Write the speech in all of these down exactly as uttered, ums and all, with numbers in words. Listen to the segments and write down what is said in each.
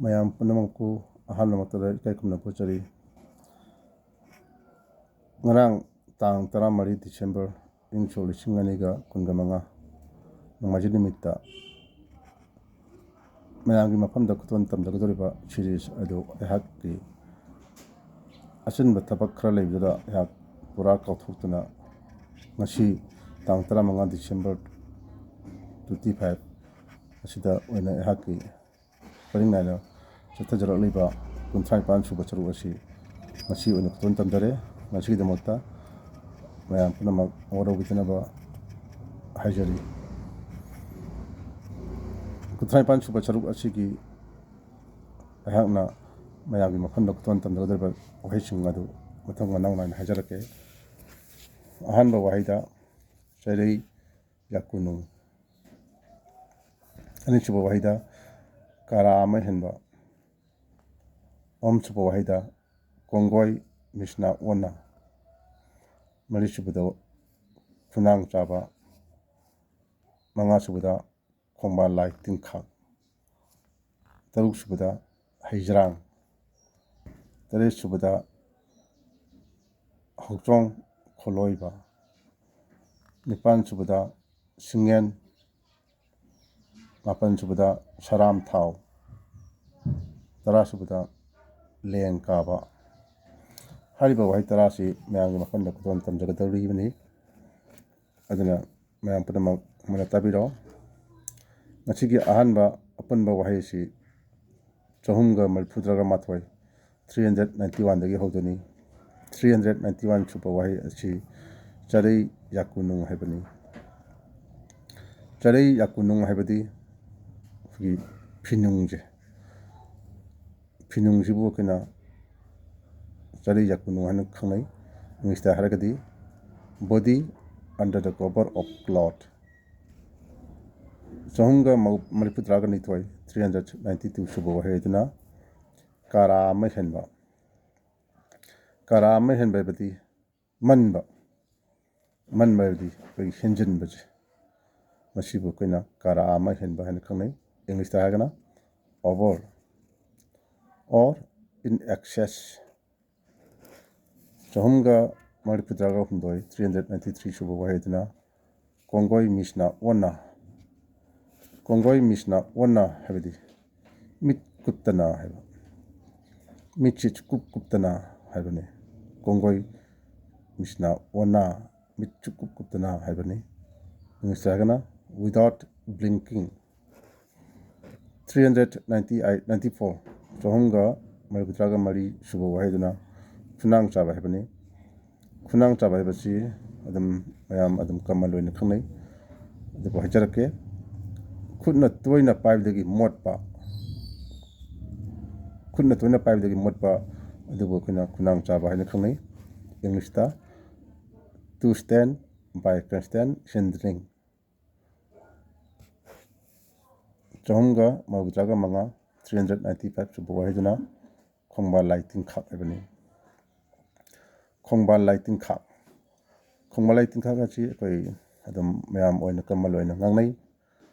ꯃꯌꯥꯝ ꯄꯨꯝꯅꯃꯛꯄꯨ ꯑꯍꯥꯟꯕꯃꯛꯇꯗ ꯏꯀꯥꯏ ꯈꯨꯝꯅꯕ ꯎꯠꯆꯔꯤ꯫ ꯉꯔꯥꯡ ꯇꯥꯡ ꯇꯔꯥꯃꯔꯤ ꯗꯤꯁꯦꯝꯕꯔ ꯏꯪ ꯁꯣꯛ ꯂꯤꯁꯤꯡ ꯑꯅꯤꯒ ꯀꯨꯟꯒ ꯃꯉꯥ ꯅꯣꯡꯃꯥꯏꯖꯤꯡ ꯅꯨꯃꯤꯠꯇ ꯃꯌꯥꯝꯒꯤ ꯃꯐꯝꯗ ꯈꯨꯗꯣꯜ ꯇꯝꯖꯒꯗꯧꯔꯤꯕ ꯁꯤꯔꯤꯁ ꯑꯗꯨ ꯑꯩꯍꯥꯛꯀꯤ ꯑꯆꯤꯟꯕ ꯊꯕꯛ ꯈꯔ ꯂꯩꯕꯗꯨꯗ ꯑꯩꯍꯥꯛ ꯄꯨꯔꯥ ꯀꯥꯎꯊꯣꯛꯇꯨꯅ ꯉꯁꯤ ꯇꯥꯡ ꯇꯔꯥꯃꯉꯥ ꯗꯤꯁꯦꯝꯕꯔ ꯇ꯭ꯋꯦꯟꯇꯤ ꯐꯥꯏꯚ ꯑꯁꯤꯗ ꯑꯣꯏꯅ ꯑꯩꯍꯥꯛꯀꯤ ꯄꯔꯤꯡ ꯅꯥꯏꯅ ꯆꯠꯊꯖꯔꯛꯂꯤꯕ ꯀꯨꯟꯊ꯭ꯔꯥ ꯅꯤꯄꯥꯟ ꯁꯨꯕ ꯁꯔꯨꯛ ꯑꯁꯤ ꯉꯁꯤ ꯑꯣꯏꯅ ꯈꯨꯗꯣꯜ ꯇꯝꯖꯔꯦ꯫ ꯃꯁꯤꯒꯤꯗꯃꯛꯇ ꯃꯌꯥꯝ ꯄꯨꯝꯅꯃꯛ ꯋꯥꯔꯧꯕꯤꯗꯅꯕ ꯍꯥꯏꯖꯔꯤ꯫ ꯀꯨꯟꯊ꯭ꯔꯥ ꯅꯤꯄꯥꯟ ꯁꯨꯕ ꯁꯔꯨꯛ ꯑꯁꯤꯒꯤ ꯑꯩꯍꯥꯛꯅ ꯃꯌꯥꯝꯒꯤ ꯃꯐꯝꯗ ꯈꯨꯗꯣꯜ ꯇꯝꯖꯒꯗꯧꯔꯤꯕ ꯋꯥꯍꯩꯁꯤꯡ ꯑꯗꯨ ꯃꯊꯪ ꯃꯅꯥꯎ ꯅꯥꯏꯅ ꯍꯥꯏꯖꯔꯛꯀꯦ꯫ ꯑꯍꯥꯟꯕ ꯋꯥꯍꯩꯗ ꯆꯩꯔꯩ ꯌꯥꯀꯨꯅꯨ꯫ ꯑꯅꯤꯁꯨꯕ ꯋꯥꯍꯩꯗ ꯀꯥꯔꯥ ꯑꯃ ꯍꯦꯟꯕ꯫ ꯑꯍꯨꯝꯁꯨꯕ ꯋꯥꯍꯩꯗ ꯀꯣꯡꯒꯣꯏ ꯃꯤꯁꯅꯥ ꯑꯣꯟꯅ꯫ ꯃꯔꯤꯁꯨꯕꯗ ꯈꯨꯅꯥꯡ ꯆꯥꯕ꯫ ꯃꯉꯥꯁꯨꯕꯗ ꯈꯣꯡꯕꯥꯜ ꯂꯥꯏ ꯇꯤꯟꯈꯥꯛ꯫ ꯇꯔꯨꯛꯁꯨꯕꯗ ꯍꯩꯖ꯭ꯔꯥꯡ꯫ ꯇꯔꯦꯠꯁꯨꯕꯗ ꯍꯧꯆꯣꯡ ꯈꯣꯂꯣꯏꯕ꯫ ꯅꯤꯄꯥꯟꯁꯨꯕꯗ ꯁꯤꯡꯉꯦꯟ꯫ ꯃꯥꯄꯟꯁꯨꯕꯗ ꯁꯔꯥꯝ ꯊꯥꯎ꯫ ꯇꯔꯥꯁꯨꯕꯗ ꯂꯦꯡ ꯀꯥꯕ꯫ ꯍꯥꯏꯔꯤꯕ ꯋꯥꯍꯩ ꯇꯔꯥꯁꯤ ꯃꯌꯥꯝꯒꯤ ꯃꯐꯝꯗ ꯈꯨꯗꯣꯜ ꯇꯝꯖꯒꯗꯧꯔꯤꯕꯅꯤ꯫ ꯑꯗꯨꯅ ꯃꯌꯥꯝ ꯄꯨꯝꯅꯃꯛ ꯃꯨꯟꯅ ꯇꯥꯕꯤꯔꯣ꯫ ꯉꯁꯤꯒꯤ ꯑꯍꯥꯟꯕ ꯑꯄꯨꯟꯕ ꯋꯥꯍꯩ ꯑꯁꯤ ꯆꯍꯨꯝꯒ ꯃꯔꯤꯐꯨꯇꯔꯥꯒ ꯃꯥꯊꯣꯏ, three hundred ninety oneꯗꯒꯤ ꯍꯧꯗꯣꯏꯅꯤ꯫ Three hundred ninety one ꯁꯨꯕ ꯋꯥꯍꯩ ꯑꯁꯤ ꯆꯔꯩ ꯌꯥꯀꯨꯅꯨꯡ ꯍꯥꯏꯕꯅꯤ꯫ ꯆꯔꯩ ꯌꯥꯀꯨꯅꯨꯡ ꯍꯥꯏꯕꯗꯤ ꯑꯩꯈꯣꯏꯒꯤ ꯐꯤꯅꯨꯡꯁꯦ꯫ ꯐꯤꯅꯨꯡꯁꯤꯕꯨ ꯑꯩꯈꯣꯏꯅ ꯆꯔꯩ ꯌꯥꯀꯨꯅꯨꯡ ꯍꯥꯏꯅ ꯈꯪꯅꯩ꯫ ꯏꯪꯂꯤꯁꯇ ꯍꯥꯏꯔꯒꯗꯤ body under the cover of cloth꯫ ꯆꯍꯨꯝꯒ ꯃꯔꯤꯐꯨꯇꯔꯥꯒ ꯅꯤꯊꯣꯏ, three hundred ninety two ꯁꯨꯕ ꯋꯥꯍꯩ ꯑꯗꯨꯅ ꯀꯥꯔꯥ ꯑꯃ ꯍꯦꯟꯕ꯫ ꯀꯥꯔꯥ ꯑꯃ ꯍꯦꯟꯕ ꯍꯥꯏꯕꯗꯤ ꯃꯟꯕ꯫ ꯃꯟꯕ ꯍꯥꯏꯕꯗꯤ ꯑꯩꯈꯣꯏꯒꯤ ꯍꯦꯟꯖꯤꯟꯕꯁꯦ꯫ ꯃꯁꯤꯕꯨ ꯑꯩꯈꯣꯏꯅ ꯀꯥꯔꯥ ꯑꯃ ꯍꯦꯟꯕ ꯍꯥꯏꯅ ꯈꯪꯅꯩ꯫ ꯏꯪꯂꯤꯁꯇ ꯍꯥꯏꯔꯒꯅ over or in excess. ꯆꯍꯨꯝꯒ ꯃꯔꯤꯐꯨꯇꯔꯥꯒ ꯍꯨꯝꯗꯣꯏ, three hundred ninety three ꯁꯨꯕ ꯋꯥꯍꯩꯗꯨꯅ ꯀꯣꯡꯒꯣꯏ ꯃꯤꯁꯅꯥ ꯑꯣꯟꯅ꯫ ꯀꯣꯡꯒꯣꯏ ꯃꯤꯁꯅꯥ ꯑꯣꯟꯅ ꯍꯥꯏꯕꯗꯤ ꯃꯤꯠ ꯀꯨꯞꯇꯅ ꯍꯥꯏꯕ, ꯃꯤꯠꯁꯤ ꯆꯨꯀꯨꯞ ꯀꯨꯞꯇꯅ ꯍꯥꯏꯕꯅꯤ꯫ ꯀꯣꯡꯒꯣꯏ ꯃꯤꯁꯅꯥ ꯑꯣꯟꯅ, ꯃꯤꯠ ꯆꯨꯀꯨꯞ ꯀꯨꯞꯇꯅ ꯍꯥꯏꯕꯅꯤ꯫ ꯏꯪꯂꯤꯁꯇ ꯍꯥꯏꯔꯒꯅ without blinking꯫ Three hundred ninety eight, ninety four, ꯆꯍꯨꯝꯒ ꯃꯔꯤꯐꯨꯇꯔꯥꯒ ꯃꯔꯤ ꯁꯨꯕ ꯋꯥꯍꯩꯗꯨꯅ ꯈꯨꯅꯥꯡ ꯆꯥꯕ ꯍꯥꯏꯕꯅꯤ꯫ ꯈꯨꯅꯥꯡ ꯆꯥꯕ ꯍꯥꯏꯕꯁꯤ ꯑꯗꯨꯝ ꯃꯌꯥꯝ ꯑꯗꯨꯝ ꯀꯃꯟ ꯑꯣꯏꯅ ꯈꯪꯅꯩ, ꯑꯗꯨꯕꯨ ꯍꯥꯏꯖꯔꯛꯀꯦ꯫ ꯈꯨꯠꯅ ꯇꯣꯏꯅ ꯄꯥꯏꯕꯗꯒꯤ ꯃꯣꯠꯄ, ꯈꯨꯠꯅ ꯇꯣꯏꯅ ꯄꯥꯏꯕꯗꯒꯤ ꯃꯣꯠꯄ ꯑꯗꯨꯕꯨ ꯑꯩꯈꯣꯏꯅ ꯈꯨꯅꯥꯡ ꯆꯥꯕ ꯍꯥꯏꯅ ꯈꯪꯅꯩ꯫ ꯏꯪꯂꯤꯁꯇ to stain by constant sanding꯫ ꯆꯍꯨꯝꯒ ꯃꯔꯤꯐꯨꯇꯔꯥꯒ ꯃꯉꯥ, three hundred ninety five ꯁꯨꯕ ꯋꯥꯍꯩꯗꯨꯅ ꯈꯣꯡꯕꯥꯜ ꯂꯥꯏ ꯇꯤꯟꯈꯥꯛ ꯍꯥꯏꯕꯅꯤ꯫ ꯈꯣꯡꯕꯥꯜ ꯂꯥꯏ ꯇꯤꯟꯈꯥꯛ꯫ ꯈꯣꯡꯕꯥꯜ ꯂꯥꯏ ꯇꯤꯟꯈꯥꯛ ꯑꯁꯤ ꯑꯩꯈꯣꯏ ꯑꯗꯨꯝ ꯃꯌꯥꯝ ꯑꯣꯏꯅ ꯀꯃꯟ ꯑꯣꯏꯅ ꯉꯥꯡꯅꯩ,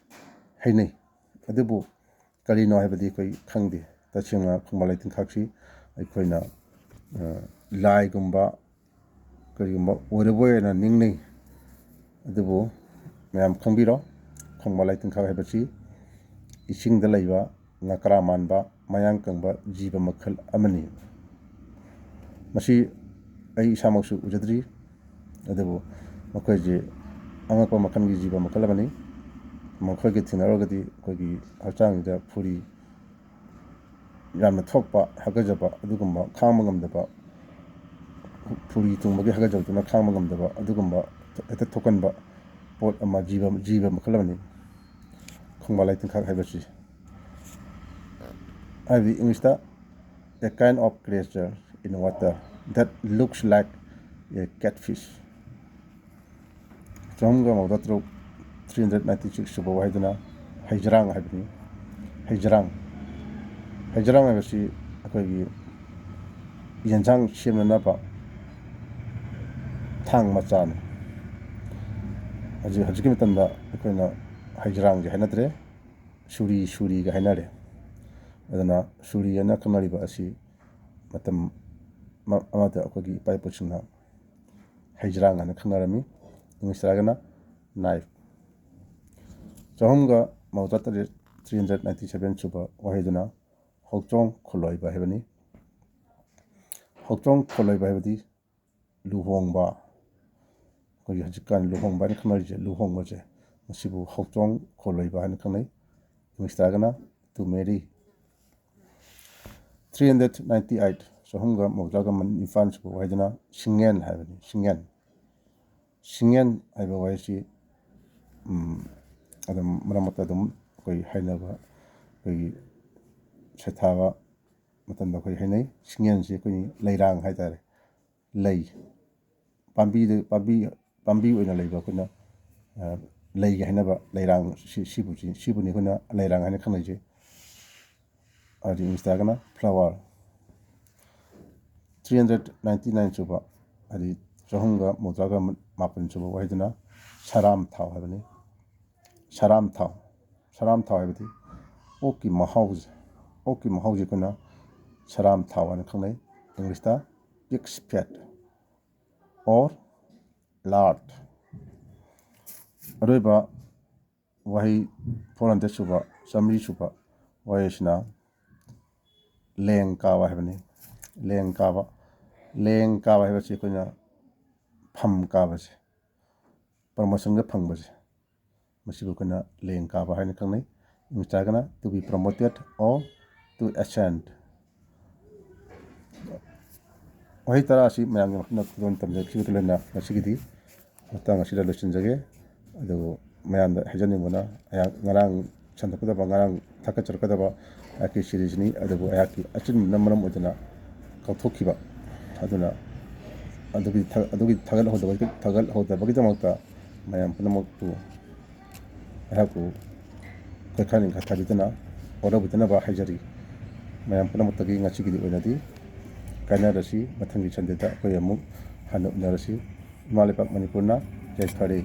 ꯍꯩꯅꯩ꯫ ꯑꯗꯨꯕꯨ ꯀꯔꯤꯅꯣ ꯍꯥꯏꯕꯗꯤ ꯑꯩꯈꯣꯏ ꯈꯪꯗꯦ꯫ ꯇꯁꯦꯡꯅ ꯈꯣꯡꯕꯥꯜ ꯂꯥꯏ ꯇꯤꯟꯈꯥꯛꯁꯤ ꯑꯩꯈꯣꯏꯅ, ꯑ, ꯂꯥꯏꯒꯨꯝꯕ ꯀꯔꯤꯒꯨꯝꯕ ꯑꯣꯏꯔꯕꯣꯏ ꯍꯥꯏꯅ ꯅꯤꯡꯅꯩ꯫ ꯑꯗꯨꯕꯨ ꯃꯌꯥꯝ ꯈꯪꯕꯤꯔꯣ, ꯈꯣꯡꯕꯥꯜ ꯂꯥꯏ ꯇꯤꯟꯈꯥꯛ ꯍꯥꯏꯕꯁꯤ ꯏꯁꯤꯡꯗ ꯂꯩꯕ ꯉꯀ꯭ꯔꯥ ꯃꯥꯟꯕ ꯃꯌꯥꯡ ꯀꯪꯕ ꯖꯤꯕ ꯃꯈꯜ ꯑꯃꯅꯤ꯫ ꯃꯁꯤ ꯑꯩ ꯏꯁꯥꯃꯛꯁꯨ ꯎꯖꯗ꯭ꯔꯤ, ꯑꯗꯨꯕꯨ ꯃꯈꯣꯏꯁꯤ ꯑꯉꯛꯄ ꯃꯈꯜꯒꯤ ꯖꯤꯕ ꯃꯈꯜ ꯑꯃꯅꯤ꯫ ꯃꯈꯣꯏꯒ ꯊꯦꯡꯅꯔꯨꯔꯒꯗꯤ ꯑꯩꯈꯣꯏꯒꯤ ꯍꯛꯆꯥꯡꯁꯤꯗ ꯐꯨꯔꯤ ꯌꯥꯝꯅ ꯊꯣꯛꯄ, ꯍꯥꯀꯠꯖꯕ ꯑꯗꯨꯒꯨꯝꯕ ꯈꯥꯡꯕ ꯉꯝꯗꯕ, ꯐꯨꯔꯤ ꯊꯨꯡꯕꯒꯤ ꯍꯥꯀꯠꯖꯕꯗꯨꯅ ꯈꯥꯡꯕ ꯉꯝꯗꯕ ꯑꯗꯨꯒꯨꯝꯕ ꯍꯦꯛꯇ ꯊꯣꯛꯀꯟꯕ ꯄꯣꯠ ꯑꯃ, ꯖꯤꯕ, ꯖꯤꯕ ꯃꯈꯜ ꯑꯃꯅꯤ ꯈꯣꯡꯕꯥꯜ ꯂꯥꯏ ꯇꯤꯟꯈꯥꯛ ꯍꯥꯏꯕꯁꯤ꯫ ꯍꯥꯏꯕꯗꯤ ꯏꯪꯂꯤꯁꯇ, "A kind of creature in water that looks like a catfish." ꯆꯍꯨꯝꯒ ꯃꯧꯗ꯭ꯔꯥ ꯇꯔꯨꯛ, three hundred ninety six ꯁꯨꯕ ꯋꯥꯍꯩꯗꯨꯅ ꯍꯩꯖ꯭ꯔꯥꯡ ꯍꯥꯏꯕꯅꯤ꯫ ꯍꯩꯖ꯭ꯔꯥꯡ꯫ ꯍꯩꯖ꯭ꯔꯥꯡ ꯍꯥꯏꯕꯁꯤ ꯑꯩꯈꯣꯏꯒꯤ ꯌꯦꯟꯁꯥꯡ ꯁꯦꯝꯅꯅꯕ ꯊꯥꯡ ꯃꯆꯥꯅꯤ꯫ ꯍꯧꯖꯤꯛ, ꯍꯧꯖꯤꯛꯀꯤ ꯃꯇꯝꯗ ꯑꯩꯈꯣꯏꯅ ꯍꯩꯖ꯭ꯔꯥꯡꯁꯦ ꯍꯥꯏꯅꯗ꯭ꯔꯦ, ꯁꯨꯔꯤ, ꯁꯨꯔꯤꯒ ꯍꯥꯏꯅꯔꯦ꯫ ꯑꯗꯨꯅ ꯁꯨꯔꯤ ꯍꯥꯏꯅ ꯈꯪꯅꯔꯤꯕ ꯑꯁꯤ ꯃꯇꯝ ꯑꯃꯗ ꯑꯩꯈꯣꯏꯒꯤ ꯏꯄꯥ ꯏꯄꯨꯁꯤꯡꯅ ꯍꯩꯖ꯭ꯔꯥꯡ ꯍꯥꯏꯅ ꯈꯪꯅꯔꯝꯃꯤ꯫ ꯏꯪꯂꯤꯁ ꯍꯥꯏꯔꯒꯅ ꯅꯥꯏꯐ꯫ ꯆꯍꯨꯝꯒ ꯃꯧꯗ꯭ꯔꯥ ꯇꯔꯦꯠ, three hundred ninety seven ꯁꯨꯕ ꯋꯥꯍꯩꯗꯨꯅ ꯍꯧꯆꯣꯡ ꯈꯣꯜꯂꯣꯏꯕ ꯍꯥꯏꯕꯅꯤ꯫ ꯍꯧꯆꯣꯡ ꯈꯣꯜꯂꯣꯏꯕ ꯍꯥꯏꯕꯗꯤ ꯂꯨꯍꯣꯡꯕ, ꯑꯩꯈꯣꯏꯒꯤ ꯍꯧꯖꯤꯛꯀꯥꯟ ꯂꯨꯍꯣꯡꯕ ꯍꯥꯏꯅ ꯈꯪꯅꯔꯤꯁꯦ, ꯂꯨꯍꯣꯡꯕꯁꯦ, ꯃꯁꯤꯕꯨ ꯍꯧꯆꯣꯡ ꯈꯣꯜꯂꯣꯏꯕ ꯍꯥꯏꯅ ꯈꯪꯅꯩ꯫ ꯏꯪꯂꯤꯁ ꯍꯥꯏꯔꯒꯅ to marry꯫ Three hundred ninety eight, ꯆꯍꯨꯝꯒ ꯃꯧꯗ꯭ꯔꯥꯒ ꯅꯤꯄꯥꯟ ꯁꯨꯕ ꯋꯥꯍꯩꯗꯨꯅ ꯁꯤꯡꯉꯦꯟ ꯍꯥꯏꯕꯅꯤ꯫ ꯁꯤꯡꯉꯦꯟ, ꯁꯤꯡꯉꯦꯟ ꯍꯥꯏꯕ ꯋꯥꯍꯩꯁꯤ ꯑꯗꯨꯝ ꯃꯔꯛ ꯃꯔꯛꯇ ꯑꯗꯨꯝ ꯑꯩꯈꯣꯏ ꯍꯥꯏꯅꯕ, ꯑꯩꯈꯣꯏꯒꯤ ꯁꯩꯊꯥꯕ ꯃꯇꯝꯗ ꯑꯩꯈꯣꯏ ꯍꯥꯏꯅꯩ꯫ ꯁꯤꯡꯉꯦꯟꯁꯤ ꯑꯩꯈꯣꯏꯒꯤ ꯂꯩꯔꯥꯡ ꯍꯥꯏꯇꯥꯔꯦ꯫ ꯂꯩ, ꯄꯥꯝꯕꯤꯗ, ꯄꯥꯝꯕꯤ, ꯄꯥꯝꯕꯤ ꯑꯣꯏꯅ ꯂꯩꯕ ꯑꯩꯈꯣꯏꯅ ꯂꯩꯒꯤ ꯍꯥꯏꯅꯕ ꯂꯩꯔꯥꯡ, ꯁꯤꯕꯨ, ꯁꯤꯕꯨꯅꯤ ꯑꯩꯈꯣꯏꯅ ꯂꯩꯔꯥꯡ ꯍꯥꯏꯅ ꯈꯪꯅꯩꯁꯦ꯫ ꯍꯥꯏꯗꯤ ꯏꯪꯂꯤꯁꯇ ꯍꯥꯏꯔꯒꯅ flower꯫ Three hundred ninety nine ꯁꯨꯕ, ꯍꯥꯏꯗꯤ ꯆꯍꯨꯝꯒ ꯃꯧꯗ꯭ꯔꯥꯒ ꯃꯥꯄꯟ ꯁꯨꯕ ꯋꯥꯍꯩꯗꯨꯅ ꯁꯔꯥꯝ ꯊꯥꯎ ꯍꯥꯏꯕꯅꯤ꯫ ꯁꯔꯥꯝ ꯊꯥꯎ, ꯁꯔꯥꯝ ꯊꯥꯎ ꯍꯥꯏꯕꯗꯤ ꯑꯣꯛꯀꯤ ꯃꯍꯥꯎꯁꯦ, ꯑꯣꯛꯀꯤ ꯃꯍꯥꯎꯁꯦ ꯑꯩꯈꯣꯏꯅ ꯁꯔꯥꯝ ꯊꯥꯎ ꯍꯥꯏꯅ ꯈꯪꯅꯩ꯫ ꯏꯪꯂꯤꯁꯇ pig's fat or lard꯫ ꯑꯔꯣꯏꯕ ꯋꯥꯍꯩ, four hundred ꯁꯨꯕ, ꯆꯥꯝꯃꯔꯤ ꯁꯨꯕ ꯋꯥꯍꯩ ꯑꯁꯤꯅ ꯂꯦꯡ ꯀꯥꯕ ꯍꯥꯏꯕꯅꯤ꯫ ꯂꯦꯡ ꯀꯥꯕ, ꯂꯦꯡ ꯀꯥꯕ ꯍꯥꯏꯕꯁꯤ ꯑꯩꯈꯣꯏꯅ ꯐꯝ ꯀꯥꯕꯁꯦ, ꯄ꯭ꯔꯃꯣꯁꯟꯒ ꯐꯪꯕꯁꯦ, ꯃꯁꯤꯕꯨ ꯑꯩꯈꯣꯏꯅ ꯂꯦꯡ ꯀꯥꯕ ꯍꯥꯏꯅ ꯈꯪꯅꯩ꯫ ꯏꯪꯂꯤꯁ ꯍꯥꯏꯔꯒꯅ to be promoted or to ascend꯫ ꯋꯥꯍꯩ ꯇꯔꯥ ꯑꯁꯤ ꯃꯌꯥꯝꯒꯤ ꯃꯐꯝꯗ ꯈꯨꯗꯣꯜ ꯇꯝꯖꯔꯛꯈꯤꯕꯒ ꯂꯣꯏꯅꯅ ꯉꯁꯤꯒꯤꯗꯤ ꯃꯇꯥꯡ ꯑꯁꯤꯗ ꯂꯣꯏꯁꯤꯟꯖꯒꯦ꯫ ꯑꯗꯨꯕꯨ ꯃꯌꯥꯝꯗ ꯍꯥꯏꯖꯅꯤꯡꯕꯅ, ꯑꯩꯍꯥꯛ ꯉꯔꯥꯡ ꯁꯟꯗꯣꯛꯀꯗꯕ, ꯉꯔꯥꯡ ꯊꯥꯒꯠꯆꯔꯛꯀꯗꯕ ꯑꯩꯍꯥꯛꯀꯤ ꯁꯤꯔꯤꯁꯅꯤ, ꯑꯗꯨꯕꯨ ꯑꯩꯍꯥꯛꯀꯤ ꯑꯆꯤꯟꯕꯅ ꯃꯔꯝ ꯑꯣꯏꯗꯨꯅ ꯀꯥꯎꯊꯣꯛꯈꯤꯕ꯫ ꯑꯗꯨꯅ ꯑꯗꯨꯒꯤ ꯊꯥ-, ꯑꯗꯨꯒꯤ ꯊꯥꯒꯠꯍꯧꯗꯕꯒꯤ-, ꯊꯥꯒꯠꯍꯧꯗꯕꯒꯤꯗꯃꯛꯇ ꯃꯌꯥꯝ ꯄꯨꯝꯅꯃꯛꯄꯨ ꯑꯩꯍꯥꯛꯄꯨ ꯈꯣꯏꯈꯥ ꯅꯤꯡꯈꯥ ꯊꯥꯕꯤꯗꯅ ꯋꯥꯔꯧꯕꯤꯗꯅꯕ ꯍꯥꯏꯖꯔꯤ꯫ ꯃꯌꯥꯝ ꯄꯨꯝꯅꯃꯛꯇꯒꯤ ꯉꯁꯤꯒꯤꯗꯤ ꯑꯣꯏꯅꯗꯤ ꯀꯥꯏꯅꯔꯁꯤ꯫ ꯃꯊꯪꯒꯤ ꯁꯟꯗꯦꯗ ꯑꯩꯈꯣꯏ ꯑꯃꯨꯛ ꯍꯟꯅ ꯎꯅꯔꯁꯤ꯫ ꯏꯃꯥ ꯂꯩꯄꯥꯛ ꯃꯅꯤꯄꯨꯔꯅ ꯌꯥꯏꯐꯔꯦ꯫